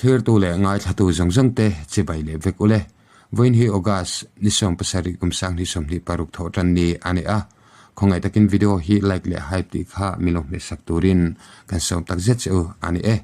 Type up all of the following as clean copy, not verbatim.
Thlirtu leh ngaithlatu zawng zawng te chibai leh vek ule. Vawiin hi August ni 17 kum 2026 thawh tan ni a ni a. Khawngaih takin video hi like leh hype tih kha min lo hmehsak turin kan sawm tak zet che u a ni e.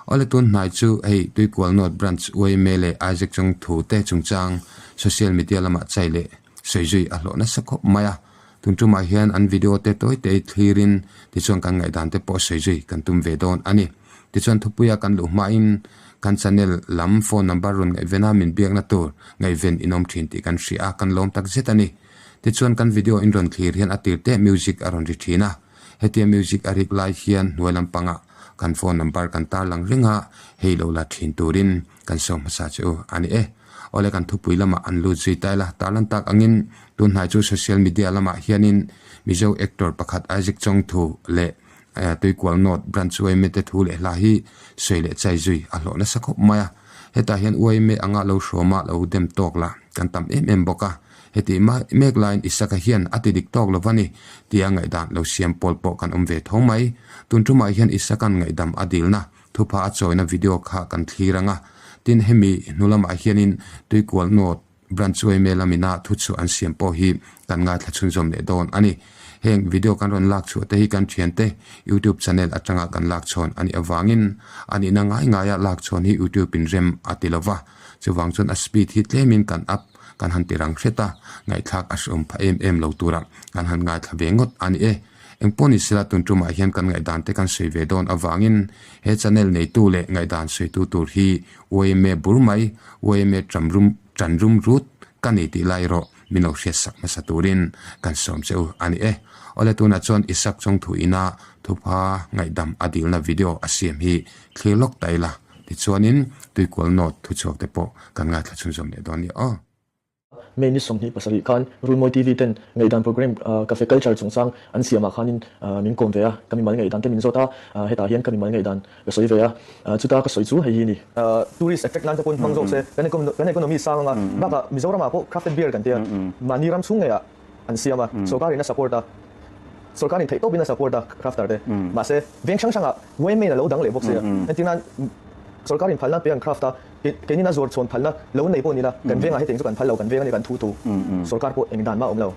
Awle tun hnai chu hei Tuikual North Branch yma leh Isaac Chong thu te chungchang social media lamah chai leh sawi zui a hlawh nasa khawp mai a. Tun tumah hian an video te tawi te thlirin tichuan kan ngaihdan te pawh sawi zui kan tum ve dawn a ni. Tichuan thupuia kan luh hmain kan channel lam phone number rawn ngaihven a min biakna tur ngaihven in awm thin tih kan hria a, kan lawm tak zet a ni. Tichuan kan video in rawn thlir hian a tir teh music a rawn ri thin a, hetia music a rik lai hian hnuai lampangah kan phone number kan tarlang reng a, hei lo la thin turin kan sawm hmasa che u a ni e. Awle kan thupui lamah an lut zui ta ila, tarlan tak angin tunhnai chu social media lamah hianin Mizo actor pakhat Isaac Chongthu leh Tuikual North Branch yma te thu leh hla hi sawi leh chai zui a hlawh nasa khawp mai a. Hetah hian yma anga lo hrawma lo dem tawk la kan tam em em bawk a. Heti mek laiin Isaka hian a ti dik tawk lo va ni tia ngaihdan lo siam pawl pawh kan awm ve tho mai. Tun tumah hian Isaka'n ngaihdam a dilna thupha a chawina video kha kan thlir ang a. Tin, hemi hnu lamah hianin Tuikual North Branch yma lamina thuchhuah an siam pawh hi kan ngaithla chhunzawm leh dawn a ni. Heng video kan rawn lak chhuah te hi kan thiante YouTube channel atanga kan lak chhawn a nih avangin a nihna ngai ngaia lak chhawn hi YouTube in rem a ti lo va. Chuvang chuan a speed hi tlemin kan up kan han ti rang hret a, ngaihthlak a hreawm pha em em lo tura kan han ngaithla ve ngawt a ni e. Engpawh ni sela tun tumah hian kan ngaihdan te kan sawi ve dawn avangin he channel neitu leh ngaihdan sawitu tur hi yma bur mai, yma ṭamrum ṭanrum rut ka ni tih lai erawh min lo hriatsak hmasa turin kan sawm che u a ni e. Awle tunah chuan Isak Chawngthu ina thupha ngaihdam a dilna video a siam hi thlir lawk ta ila. Tichuanin Tuikual North thuchhuak te pawh kan ngaithla chhunzawm leh dawn nia aw. May ni 27 khan Runmawi TV ten ngaihdan program Cafe Culture chungchang an siamah khanin min kawm ve a, ka mimal ngaihdan te min zawt a, hetah hian ka mimal ngaihdan ka sawi ve a, chuta ka sawi chu hei hi a ni. Tourist attract nan te pawhin hmang zawk se, kan economy sang anga, bakah Mizoramah pawh crafted beer kan tia, mahni ram chhung ngeiah an siam a, sawrkarin a support a, sawrkarin theihtawpin a support a crafter te, mahse veng hrang hrangah yma a lo dang leh bawk sia, entirnan sawrkarin phalna pe an craft a, keinin a zuar chhawn phalna lo nei pawh ni la, kan vengah hetiang chu kan phal lo, kan veng a ni kan thu thu, sawrkar pawh eng dan mah a awm lo,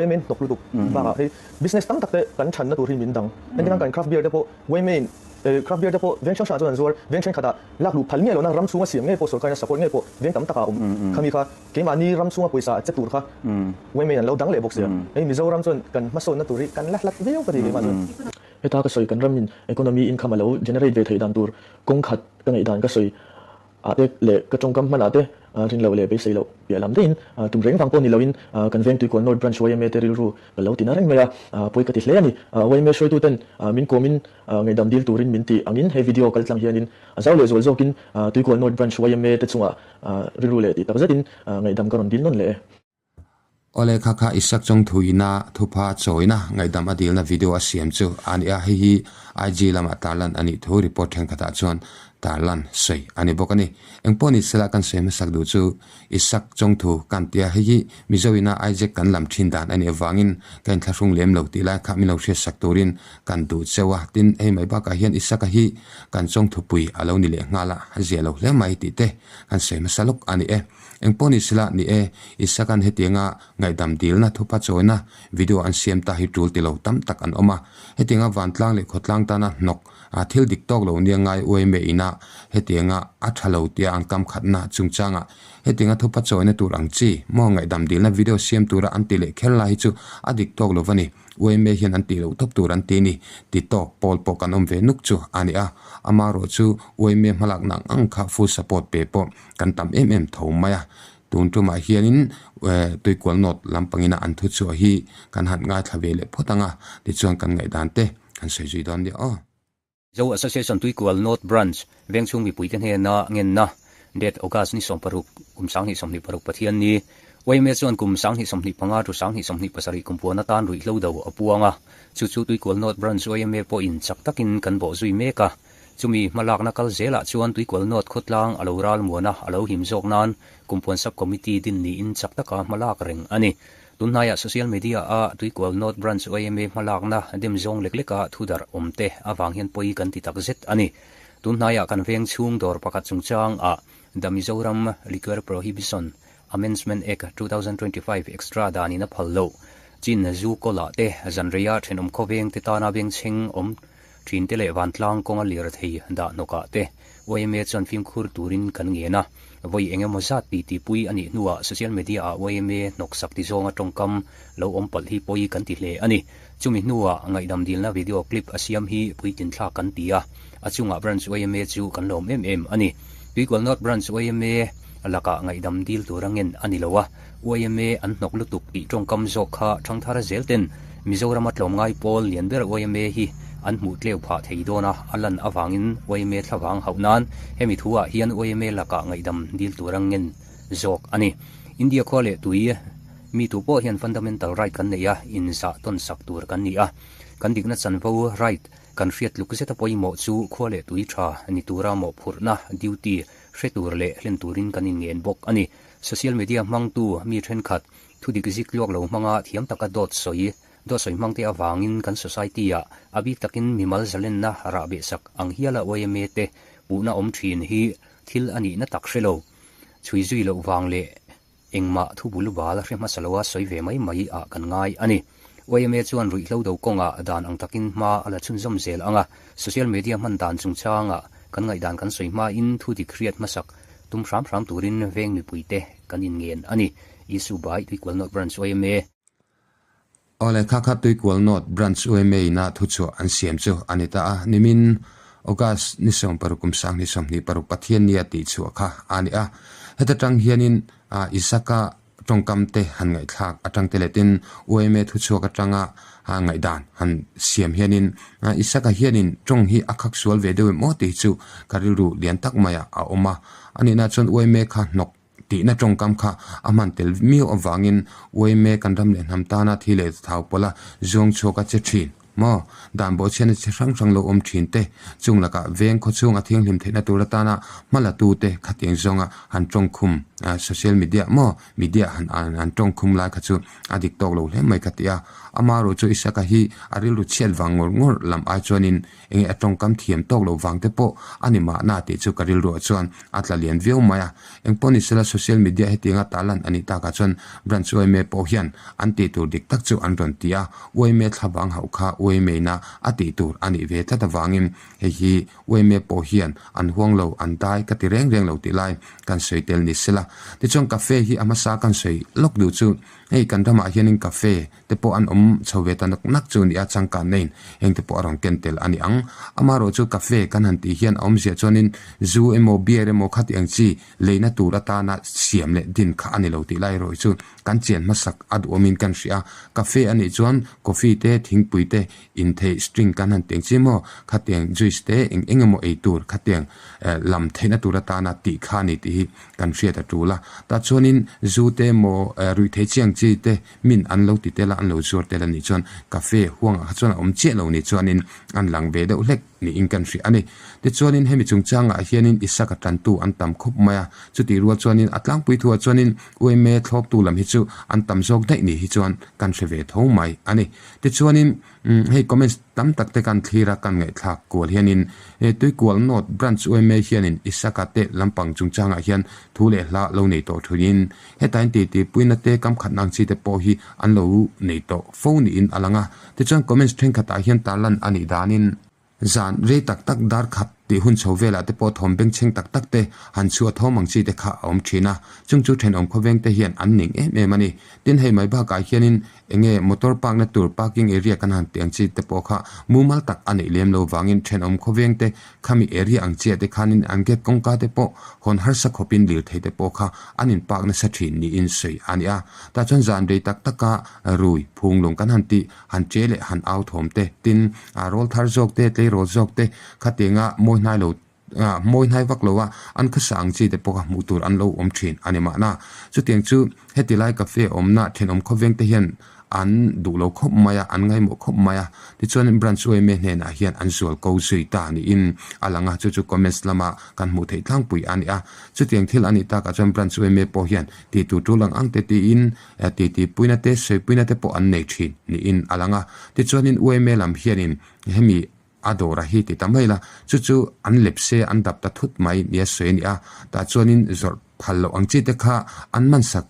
yma in hnawk lutuk bakah hei business tam tak te kan thanna tur hi min dang, entirnan kan craft beer te pawh yma in craft beer te pawh veng hrang hrangah chuan an zuar, veng thenkhatah lak luh phal nge lohna ram chhunga siam ngei pawh sawrkarin a support ngei pawh veng tam takah a awm, khami kha. Keimahni ram chhunga pawisa che tur kha yma an lo dang leh bawk sia. Hei Mizoram chuan kan hmasawnna tur hi kan la hlat viau ka ti keimah chuan. Heta ka sawi kan ramin economy income a lo generate ve theih dan tur kawng khat ka ngaih dan ka sawi ah te leh ka tawngkam hman ah te rin loh leh beisei loh piah lam deuhin tum reng vang pawh ni loin kan veng Tuikual North Branch yma te rilru ka lo ti na reng mai a, pawi ka ti hle a ni. Yma hruaitu ten min kawmin ngaihdam dil turin min tih angin he video kal tlang hianin a zau leh zual zawkin Tuikual North Branch yma te chungah Rilru leh tih tak zetin ngaihdam ka rawn dil nawn leh e. Awle kha kha Isak Chawngthu ina thupha chawina ngaihdam a dilna video a siam chu a ni a, hei hi IG lamah tarlan a nih thu report thenkhatah chuan tarlan sawi a ni bawk a ni. Engpawh ni sela kan sawi hmasak duh chu Isak Chawngthu kan tia hei hi Mizo ina Isaac kan lam thin dan a nih avangin ka inthlahrung lem lo tih lai kha min lo hriatsak turin kan duh cheu a, tin hei mai bakah hian Isaka hi kan Chawngthupui a lo ni leh nghal a, a zia lo hle mai tih te kan sawi hmasa lawk a ni e. Engpawh ni sela ni e, Isaka'n hetianga ngaihdam dilna thupa chawina video an siam ta hi tul ti lo tam tak an awm a. Hetianga vantlang leh khawtlang tana hnawk a thil dik tawk lo nia ngai uai meh ina hetianga a tha lo tia an kam khatna chungchangah hetianga thupa chawina tur ang chi maw ngaihdam dilna video siam tura an ti leh kher lai hi chu a dik tawk lo va ni. Yma hian an tih loh tawp tur an ti ni. Ti tawk pawl pawh kan awm ve nuk chu a ni a. Amaherawh chu yma hmalakna ang ang kha full support pe pawh kan tam em em tho mai a. Tun tumah hianin Tuikual North lampangina an thu chhuah hi kan han ngaithla ve leh phawt ang a, tichuan kan ngaihdan te kan sawi zui dawn nia aw. Zo Association Tuikual North Branch vengchhung mipuite hnena ngenna date August ni 16 kum 2026 Pathian ni yma chuan kum 2025 to 2027 kum puan atan ruihhlo do a puang a, chu chu Tuikual North Branch yma pawhin chak takin kan bawh zui mek a, chumi hmalakna kal zelah chuan Tuikual North khawtlang a lo ral muan a, a lo him zawk nan Kumpuan Sub Committee din niin chak taka hmalak reng a ni. Tunhnaiah social media a Tuikual North Branch yma hmalakna dem zawng lek leka thudarh awm te avang hian pawi kan ti tak zet a ni. Tun hnaiah kan veng chhung dawr pakhat chungchang ah The Mizoram Liquor Prohibition Amendment Act 2025 Extra danin a phal loh chin zu kawlah te zanreia thenawm khawveng te tana vengchheng awm thin te leh vantlang kawnga lirthei dah hnawkah te yma chuan fimkhur turin kan ngen a. Vawi eng emaw zat titipui a nih hnuah social media ah yma hnawksak ti zawnga tawngkam lo awm palh hi pawi kan ti hle a ni. Chumi hnuah ngaihdam dilna video clip a siam hi puitlin thlak kan ti a, a chungah Branch yma chu kan lawm em em a ni. Tuikual North Branch yma lakah ngaihdam dil tura ngen a ni lo a, yma an hnawk lutuk tih tawngkam zawk kha thangthar zel ten Mizorama tlawmngai pawl lian ber yma hi an hmuh tleu phah thei dawn a, a lan avangin yma thlavang hauh nan hemi thu ah hian yma lakah ngaihdam dil tura ngen zawk a ni. India khua leh tui mi tu pawh hian fundamental right kan nei a, inzah tawn sak tur kan ni a. Kan dikna chanvo, right, kan hriat tluk zeta pawimawh chu khua leh tui tha ni tura mawhphurhna, duty, hre tur leh hlen turin kan inngen bawk a ni. Social media hmangtu mi thenkhat thudik zik tluak lo hmanga thiam taka dawt sawi, dawt sawi hmangte avangin kan society-ah a bik takin mimal zalenna rah behsak ang hiala yma te puhna awm thin hi thil a nihna tak hre lo. Chhui zui loh vang leh engmah thu bul bal hre hmasa loa sawi ve mai mai ah kan ngai a ni. Yma chuan ruihhlo do kawngah dan ang takin hma a la chhunzawm zel ang a, social media hman dan chungchangah kan ngaihdan kan sawi hmain thu dik hriat hmasak tum hram hram turin veng mipuite kan inngen a ni. Issue by Tuikual North Branch yma. Aw le, kha kha Tuikual North Branch yma ina thuchhuah an siam chu a ni ta a, nimin August ni 16 kum 2026 Pathian nia tih chhuah kha a ni a. Heta tang hianin Isaka tawngkam te han ngaihthlak atang te letin yma thuchhuak atanga ngaihdan han siam hianin Isaka hianin tawng hi a khak sual ve deuh em aw tih hi chu ka rilru lian tak maiah a awm a. A nihna chuan yma kha hnawk Tihna tawngkam kha a hman tel miau avangin yma kan ram leh hnam tana thi leh thau pawlha zuang chhuak a che thin maw? Dan bawhchhiatna chi hrang hrang lo awm thin te, chung lakah veng khawchhung a thianghlim theihna tur atana hma la tu te khatiang zawnga han tawngkhum social media maw media han han tawngkhum lai kha chu a dik tawk lo hle mai ka ti a. Amaherawhchu chu Isaka hi a rilru chhiat vang ngawr ngawr lam ai chuanin Enge a tawngkam thiam tawk loh vang te pawh a ni mahna tih chu ka rilruah chuan a tla lian viau mai a. Engpawh ni sela social media hetianga tarlan a nih takah chuan branch yma pawh hian an tih tur dik tak chu an rawn ti a, yma thlavang hauh kha yma ina a tih tur a nih ve tlat avangin hei hi yma pawh hian an huang lo an dai ka ti reng reng lo tih lai kan sawi tel ni sela. Tichuan cafe hi a hmasa kan sawi lawk duh chu hei kan ramah hianin cafe te pawh an awm chho ve ta nawk nak chu ni a, changkan neiin heng te pawh a rawn ken tel a ni ang. Amaherawh chu cafe kan han tih hian a awmzia chuanin zu emaw beer emaw khati ang chi leina tur atana siam leh din kha a ni lo tih lai erawh hi chu kan chian hmasak a duhawmin kan hria a. Cafe a nih chuan coffee te thingpui te intheih string kan han tih ang chi maw khatiang juice te eng eng emaw ei tur khatiang lam theihna tur atana tih kha a ni tih hi kan hriat a tul a. Tah chuanin zu te emaw ruihtheih chi ang chi te Min an lo ti tel a, an lo zuar tel a nih chuan cafe huangah kha chuan a awm chiah lo ni chuanin an lang ve deuh hlek niin kan hria a ni. Tichuanin hemi chungchangah hianin Isaka tantu an tam khawp mai a, chutih rual chuanin a tlangpui thuah chuanin yma thlawptu lam hi chu an tam zawk daih ni hi chuan kan hre ve tho mai a ni. Tichuanin hei comments tam tak te kan thlir a, kan ngaihthlak kual hianin Tuikual North Branch yma hianin Isaka te lampang chungchangah hian thu leh hla lo nei tawh thuin Hetain titi puina te kam khatna ang chi te pawh hi an lo nei tawh fo niin a lang a. Tichuan comments thenkhatah hian tarlan a nih danin zan rei tak tak dar khat tih hun chho velah te pawh thawm bengchheng tak tak te han chhuah thawm ang chi te kha a awm thin a. Chung chu thenawm khawveng te hian an ning em em a ni. Tin hei mai bakah hianin enge motor park na tur parking area kan han tih ang chi te pawh kha mumal tak a neih lem lo vangin thenawm khawveng te Khami area ang chiah te khanin an gate kawngka te pawh hawn harsa khawpin lirthei te pawh kha an in park nasa thin niin sawi a ni a. Tah chuan zan rei tak taka rui phung lung kan han tih, han che leh han au thawm te, tin rawl thar zawk te, tleirawl zawk te khatianga mawi hnai lo mawi hnai vak lo a an khawsa ang chi te pawh kha hmuh tur an lo awm thin a ni mahna. Chutiang chu heti lai cafe awmna thenawm khawveng te hian An duh lo khawp mai a, an ngaimawh khawp mai a. Tichuan Branch yma hnenah hian an zual ko zui ta niin a lang a, chu chu comments lama kan hmuh theih tlangpui a ni a. Chutiang thil a nih takah chuan Branch yma pawh hian tih tur tul ang ang te tiin titi puina te, sawipuina te pawh an nei thin niin a lang a. Tichuanin yma lam hianin hemi. a dawr a hi ti ta mai la, chu chu an lep se an dap ta thut mai nia sawi a ni a, tah chuanin zawrh phal loh ang chi te kha an man sak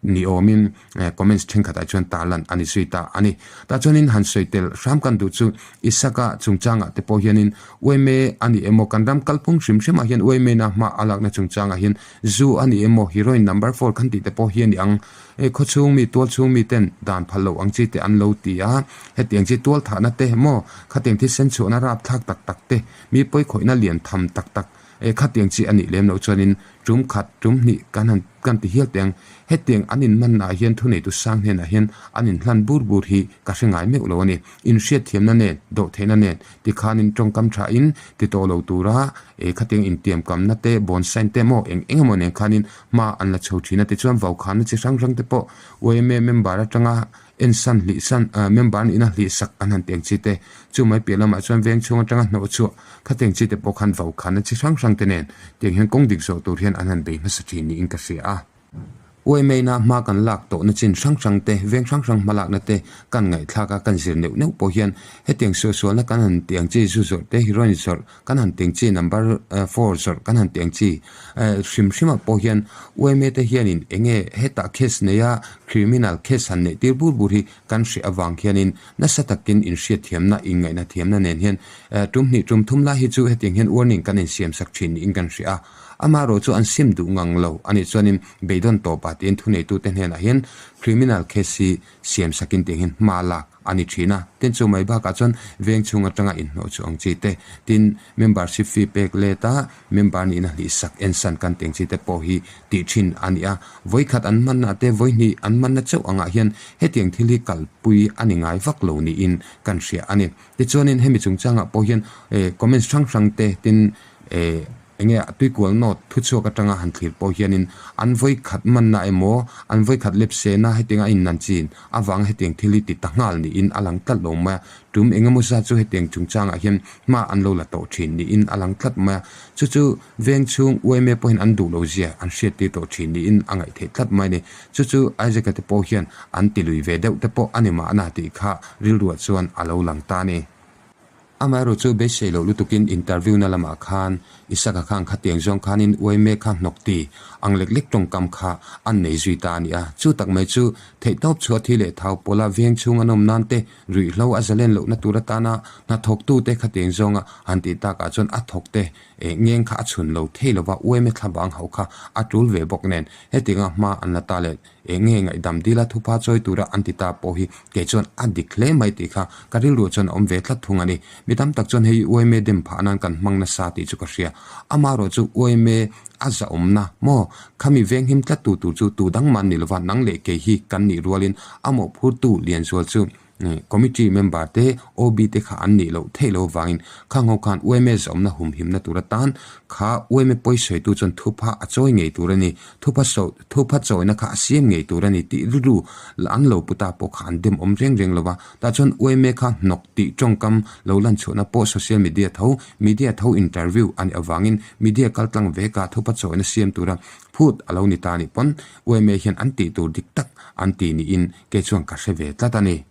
ni awmin comments thenkhatah chuan tarlan a ni zui ta a ni. Tah chuanin han sawi tel hram kan duh chu Isaka chungchangah te pawh hianin uaime a ni emaw kan ram kalphung hrim hrimah hian uaimena hma a lakna chungchangah hian zu a ni emaw heroin number four kan tih te pawh hi a ni ang. Hei khawchhung mi tualchhung miten dan phal loh ang chi te an lo ti a, hetiang chi tualthahna te maw khatiang thisen chhuahna rapthlak tak tak te mi pawikhawihna lian tham tak tak E khatiang chi a nih lem loh chuanin tum khat, tum hnih kan han kan ti hial teh ang. Hetiang an inmannaah hian thuneitu sang hnenah hian an inhlan bur bur hi ka hre ngai meuh lo a ni. Inhriatthiamna nen, dawhtheihna nen tikhanin tawngkam thain ti tawh lo tura e khatiang intiamkamna te, bond sign te maw eng eng emaw nen khanin hma an la chho thin a. Tichuan vaukhana chi hrang hrang te pawh yma member atanga Ensan hlihsan member nihna hlihsak an han teng chi te, chu mai piah lamah chuan veng chhung atanga hnawh chhuah kha teng chi te pawh khan vaukhana chi hrang hrang te nen tiang hian kawng dik zawh tur hian an han bei hmasa thin niin ka hria a. Uaimei-na hma kan lak tawhna chin hrang hrang te, veng hrang hrang hmalakna te kan ngaihthlak a, kan zir neuh neuh pawh hian hetiang suahsualna kan han tih ang chi zu zawrh te, heroin zawrh kan han tih ang chi, number four zawrh kan han tih ang chi hrim hrimah pawh hian yma te hianin eng nge hetah case neia criminal case han neih tir bur bur hi kan hreh avang hianin nasa takin inhriatthiamna, inngaihna thiamna nen hian tum hnih tum thum lai hi chu hetiang hian warning kan insiam sak thin niin kan hria a. Amaherawh chu an sim duh ngang lo a nih chuanin beidawn tawpah tiin thuneitute hnenah hian criminal case hi siam sakin tiang hian hma lak a ni thin a. Tin, chu mai bakah chuan veng chhung atanga inhnawh chu ang chi te, tin, membership fee pek let a, member nihna hlihsak ensan kan teng chi te pawh hi tih thin a ni a. Vawikhat an hmanna te, vawihnih an hmanna chauh angah hian hetiang thil hi kalpui a ni ngai vak lo niin kan hria a ni. Tichuanin hemi chungchangah pawh hian comments hrang hrang te, tin, Enge a tuikual note thuchhuak atanga han thlir pawh hianin an vawi khat manna emaw, an vawi khat lepsena hetianga a innan chin avanga hetiang thil hi ti ta nghal niin a lang tlat lo mai a. Tum engemaw zat chu hetiang chungchangah hian hma an lo la tawh thin niin a lang tlat mai a. Chu chu veng chhung yma pawhin an duh lo zia an hriattir tawh thin niin a ngaih theih tlat mai a ni. Chu chu Isaac-a te pawh hian an ti lui ve deuh te pawh a ni mahna tih kha rilruah chuan a lo lang ta a ni. Amaherawh chu beisei loh lutukin interview na lamah khan Isaka khan khatiang zawng khanin uaime kha hnawk ti ang lek lek tawngkam kha an nei zui ta a ni a. Chu tak mai chu theihtawp chhuah thi leh thau pawla veng chhung an awm nan te, ruihhlo a zalen lohna tur atana hnathawktu te khatiang zawnga han tih takah chuan a thawk te ngeng kha a chhun lo thei lova uaime thlavang hauh kha a tul ve bawk nen hetianga hma an la ta leh Eng nge ngaihdam dila thupa chawi tura an ti ta pawh hi kei chuan a dik hle mai tih kha ka rilruah chuan a awm ve tlat thung a ni. Mi tam tak chuan hei yma dem phah nan kan hmang nasa tih chu ka hria. Amaherawh chu yma a zahawmna maw? Khami venghim tlat tu tur chu tu dang mah ni lova nang leh kei hi kan nih rualin a mawhphurtu Lianzual chu Committee member te, OB te kha an nih loh theih loh avangin khang ho khan yma zawmna humhimna tur atan kha yma pawisawitu chuan thupha a chawi ngei tur a ni, thupha saw thupha chawina kha a siam ngei tur a ni tih rilru an lo pu ta pawh kha an dem awm reng reng lo va. Tah chuan yma kha hnawk tih tawngkam lo lan chhuahna pawh social media tho, media tho interview a nih avangin media kaltlang veka thupha chawina siam tura phut a lo ni ta nih pawn yma hian an tih tur dik tak an ti niin Kei chuan ka hre ve tlat a ni.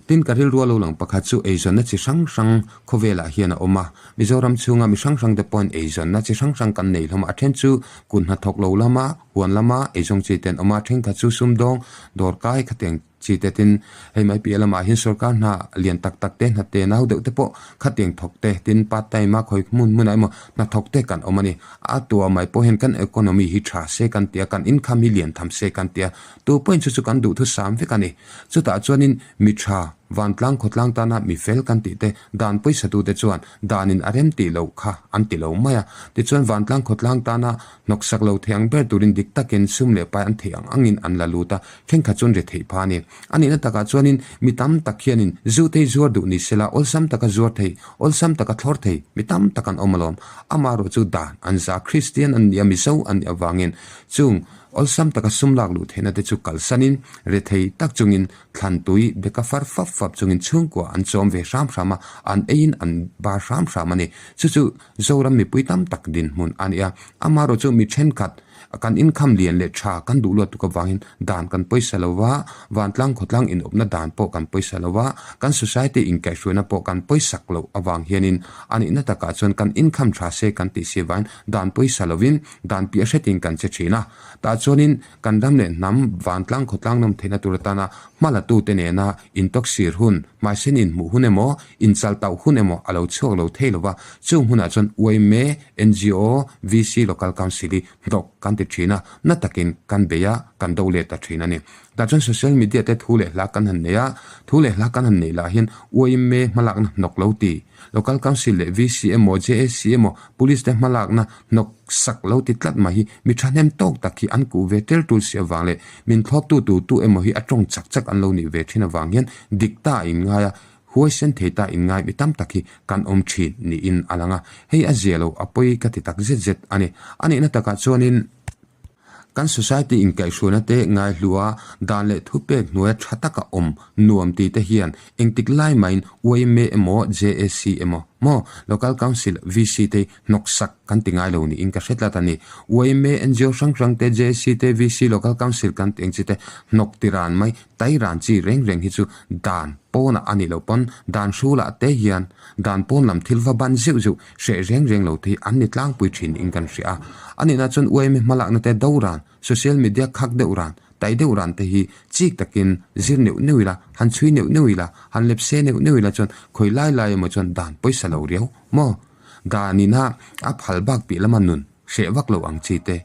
Tin, ka rilru a lo lang pakhat chu eizawnna chi hrang hrang khawvelah hian a awm a. Mizoram chhunga mi hrang hrangte pawhin eizawnna chi hrang hrang kan nei hlawm a. A then chu kut hnathawk lo lama, huan lama eizawng chi te an awm a. Thenkhat chu sumdawng, dawrkai khatiang chi te tin hei mai piah lamah hian sorkar hna lian tak tak te, hna te nau deuh te pawh khatiang thawk te, tin part time a khawi hmun hmunah emaw hnathawk te kan awm a ni. A tua mai pawh hian kan economy hi tha se kan ti a, kan income hi lian tham se kan ti a. Tu pawhin chu chu kan duhthusam vek a ni. Chutah chuanin mi tha, vantlang khawtlang tana mi fel kan tih te, dan pawisatute chuan danin a rem tih loh kha an ti lo mai a. Tichuan vantlang khawtlang tana hnawksak lo thei ang ber turin dik takin sum leh pai an theih ang angin an la lut a, thenkhat chuan ri theih pha a ni. A nihna takah chuanin mi tam tak hianin zu te hi zuar duh ni sela awlsam taka zuar thei, awlsam taka thlawr thei mi tam tak an awm alawm. Amaherawh chu dan an za Kristian an nih a, Mizo an nih avangin chung Awlsam taka sum lak luh theihna te chu kalsanin, rethei tak chungin thlantui beka far fap fap chungin chhungkua an chawm ve hram hram a, an eiin an bar hram hram a ni. Chu chu Zoram mipui tam tak dinhmun a ni a, amaherawh chu mi thenkhat. Kan income lian leh tha kan duh luat tuk avangin dan kan pawisa lo va, vantlang khawtlang inawpna dan pawh kan pawisa lo va, kan society inkaihhruaina pawh kan pawisak loh avang hianin a nihna takah chuan kan income tha se kan tih si avangin dan pawisa lovin dan piah hretin kan che thin a. Tah chuanin kan ram leh hnam vantlang khawtlang nawm theihna tur atana hma latute nena intawksir hun, hmaisen inhmuh hun emaw, inchaltauh hun emaw a lo chhuak lo thei lo va, chung hunah chuan yma, ngo, VC Local Council hi hnawk kan ti thin a, na takin kan bei a, kan do let ta thin a ni. Tah chuan social media te thu leh hla kan han nei a, thu leh hla kan han neih lah hian yma hmalakna hnawk lo ti, Local Council leh VC emaw, JAC emaw, Police te hmalakna hnawk sak lo ti tlat mai hi mi thahnem tawk tak hi an kuh ve tel tul si avang leh min thlawptu tu tu emaw hi a tawng chak chak an lo nih ve thin avang hian dik ta a inngai a, Huaisen thei ta inngai mi tam tak hi kan awm thin niin a lang a, hei a zia lo a pawi ka ti tak zet zet a ni. A nihna takah chuanin kan society inkaihhruaina te ngaihlua dan leh thupek hnuaia tha taka awm nuam ti te hian engtik lai mahin yma emaw JAC emaw maw Local Council VC te hi hnawksak kan ti ngai lo niin ka hre tlat a ni. Yma ngo hrang hrang te JAC te VC Local Council kan tih ang chi te hnawk ti ran mai Tai ran chi reng reng hi chu dan pawnah a nih loh pawn dan hrulah te hian dan pawn lam thil va ban zeuh zeuh hreh reng reng lo te hi an ni tlangpui thin in kan hria a. A nihna chuan yma hmalakna te do ran, social media khak deuh ran, tai deuh ran te hi chik takin zir neuh neuh ila, han chhui neuh neuh ila, han lepse neuh neuh ila chuan khawi lai lai emaw chuan dan pawisa lo riau maw? Dan ina a phal bak piah lama nun hreh vak lo ang chi te.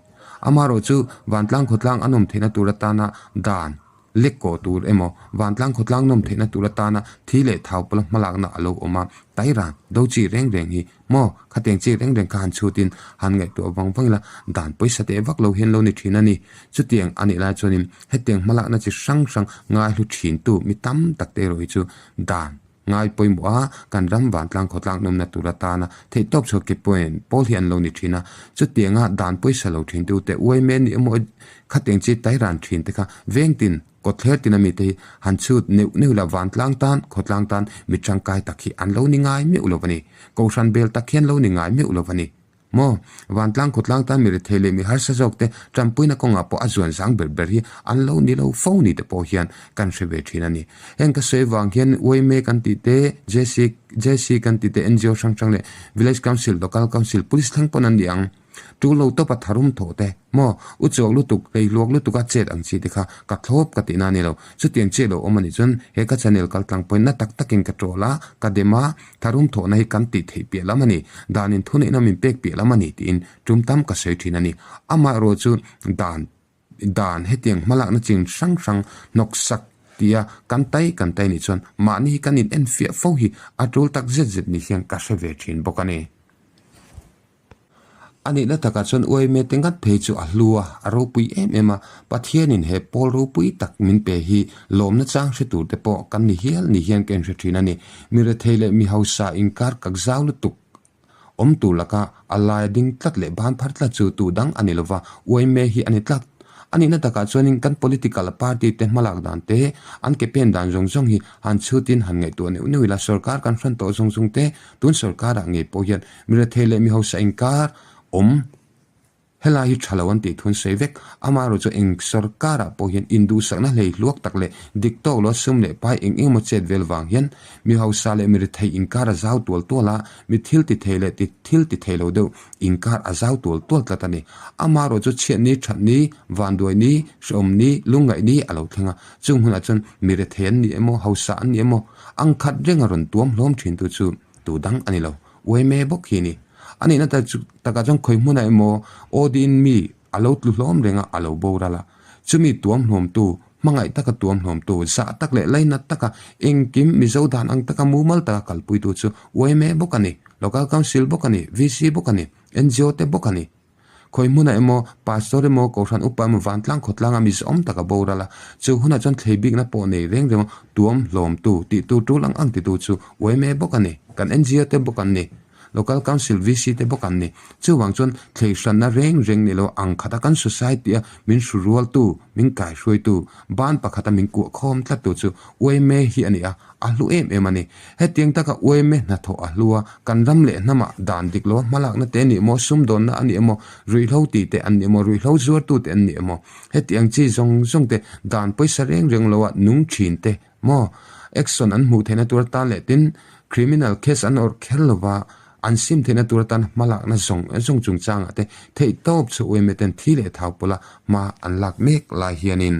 Amaherawh chu vantlang khawtlang a nawm theihna tur atana dan lek kawh tur emaw, vantlang khawtlang nawm theihna tur atana thi leh thau pawla hmalakna a lo awm a, tairan do chi reng reng hi maw khatiang chi reng reng kha han chhutin han ngaihtuah vang vang ila dan pawisa teh vak lo hian lo ni thin a ni. Chutiang a nih lai chuanin hetiang hmalakna chi hrang hrang ngaihlu thintu mi tam tak te erawh hi chu dan Ngai pawimawh a, kan ram vantlang khawtlang nawmna tur atana theihtawp chhuak ke pawhin pawl hi an lo ni thin a. Chutianga dan pawisa lo thin tute uaime ni emaw khatiang chi tai ran thin te kha vengtin kawtthler tin ami te hi han chhut neuh neuh la vantlang tan khawtlang tan mi tangkai tak hi an lo ni ngai meuh lo a ni. Kohhran bel tak hi an lo ni ngai meuh lo a ni. Maw? Vantlang khawtlang tan mi rethei leh mi harsa zawk te tanpuina kawngah pawh a zuan zang ber ber hi an lo ni lo fo ni te pawh hian kan hre ve thin a ni. Heng ka sawi vang hian yma kan tih te, JC, JC kan tih te, ngo hrang hrang leh Village Council, Local Council, Police thleng pawn an ni ang. Tul lo tawpa tharum thawh te, maw? U chuak lutuk, hlei hluak lutuka chet ang chi te kha ka thlawp ka tihna a ni lo. Chutiang chiah lo awm a nih chuan he ka channel kaltlang pawhin na tak takin ka tawl a, ka dem a, Tharum thawhna hi kan tih theih piah lam a ni, danin thuneihna min pek piah lam a ni tiin tum tam ka sawi thin a ni. Amaherawh chu dan dan hetiang hmalakna chin hrang hrang hnawksak tia kan tai kan tai nih chuan mahni hi kan in enfiah fo hi a tul tak zet zet ni hian ka hre ve thin bawk a ni. A nihna takah chuan uaime te ngat phei chu a hlu a, a ropui em em a, Pathianin he pawl ropui tak min pe hi lawmna chang hre tur te pawh kan ni hial ni hian ka inhre thin a ni. Mi rethei leh mi hausa inkar kak zau lutuk awm tur laka a laia ding tlat leh ban phar tlat chu tu dang a ni lova, uaime hi a ni tlat. A nihna takah chuanin kan political party te hmalak dan te, an ke pen dan zawng zawng hi han chhutin han ngaihtuah neuh neuh ila, sorkar kan hran tawh zawng zawng te, tun sorkarah ngei pawh hian mi rethei leh mi hausa inkar awm helai hi tha lo an tih thun sawi vek. Amaherawh chu eng sorkarah pawh hian induhsakna hlei hluak tak leh dik tawk lo sum leh pai eng eng emaw chet vel vang hian mi hausa leh mi rethei inkar a zau tual tual a, mi thil ti thei leh ti thil ti thei lo deuh inkar a zau tual tual tlat a ni. Amaherawh chu chhiat ni, that ni, vanduai ni, hrehawm ni, lungngaih ni a lo thleng a. Chung hunah chuan mi rethei an ni emaw, hausa an ni emaw, ang khat renga rawn tuam hlawm thin tu chu tu dang a ni lo. Uaime bawk hi a ni. A nihna tak chu takah chuan khawi hmunah emaw aw diin mi a lo tlu hlawm reng a, a lo boral a. Chumi tuam hlawmtu, hmangaih taka tuam hlawmtu, zah tak leh lainat taka engkim Mizo dan ang taka mumal taka kalpuitu chu uaime bawk a ni, Local Council bawk a ni, VC bawk a ni, ngo te bawk a ni. Khawi hmunah emaw, Pastor emaw, Kohhran upa emaw vantlang khawtlanga mi zawm taka boral a, chu hunah chuan thlei bikna pawh nei reng reng tuam hlawmtu, tihtu tul ang ang titu chu yma bawk a ni, kan ngo te bawk an ni. Local Council VC te bawk an ni. Chuvang chuan thlei hranna reng reng ni lo ang khata kan society a min hru rualtu, min kaihruaitu, ban pakhata min kuah khawm tlattu chu yma hi a ni a, a hlu em em a ni. Hetiang taka yma hnathawh a hlu a, kan ram leh hnamah dan dik loa hmalakna te a ni emaw, sumdawnna a ni emaw, ruihhlo ti te an ni emaw, ruihhlo zuartu te an ni emaw, hetiang chi zawng zawng te dan pawisa reng reng loa nung thin te maw action an hmuh theihna tur atan leh tin criminal case an awrh kher lova an sim theihna tur atan hmalakna zawng zawng chungchangah te theihtawp chu yma ten thi leh thau pawla hma an lak mek lai hianin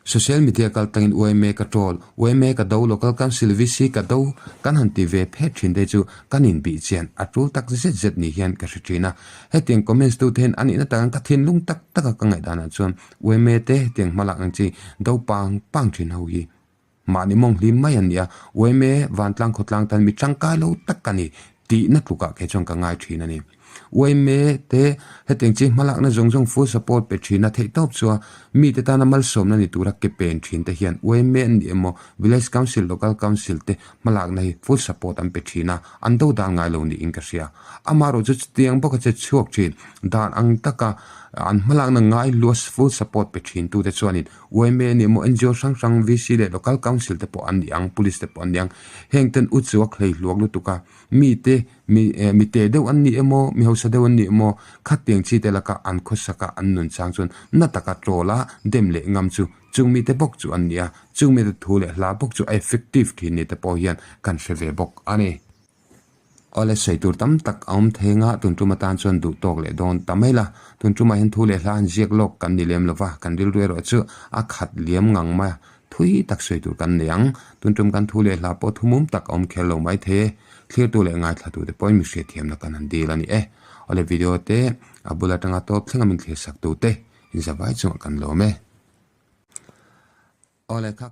Social media kal tangin yma ka troll, yma ka do, local council VC ka do kan han ti ve phet thin te chu kan inbih chian a tul tak zet zet ni hian ka hre thin a. Hetiang comments tu te hian a nihna takin ka thinlung tak taka ka ngaihdanah chuan yma te hetiang hmalak ang chi do pang pang thin ho hi mahni mawng hlim mai an ni a, yma vantlang khawtlang tan mi tangkai lo tak ka ni tihna tlukah kei chuan ka ngai thin a ni. Yma te hetiang chi hmalakna zawng zawng full support pe thin a theih tawp chu a, mite tana malsawmna ni tura ke pen thin te hian yma an ni emaw Village Council, Local Council te hmalakna hi full support an pe thin a, an do dan ngai lo niin ka hria. Amaherawh chu chutiang bawka che chhuak thin dan ang taka an hmalakna ngai luas full support pe thin tute chuanin yma a ni emaw NGO hrang hrang VC leh Local Council te pawh an ni ang, Police te pawh an ni ang. Heng ten u chu a khlei hluak lutuk a, mite mi eh mi te deuh an ni emaw mi hausa deuh an ni emaw khatiang chi te laka an khawsaka an nun chang chuan na taka troll a dem leh ngam chu chung mite bawk chu an ni a, chung mite thu leh hla bawk chu a effective thin ni te pawh hian kan hre ve bawk a ni. Awle sawi tur tam tak a awm thei anga tun tum atan chuan duh tawk leh dawn ta mai la. Tun tumah hian thu leh hla an ziak lawk kan ni lem lova, kan rilru erawh chu a khat liam ngang mai a, thui tak sawi tur kan nei ang. Tun tum kan thu leh hla pawh thumum tak a awm kher lo mai thei e. Thlirtu leh ngaithlatu te pawhin mi hriatthiamna kan han dil a ni e. Awle video te a bul atanga tawp thlenga min thlir sak tu te inzavai chungah kan lawm e. Awle kha.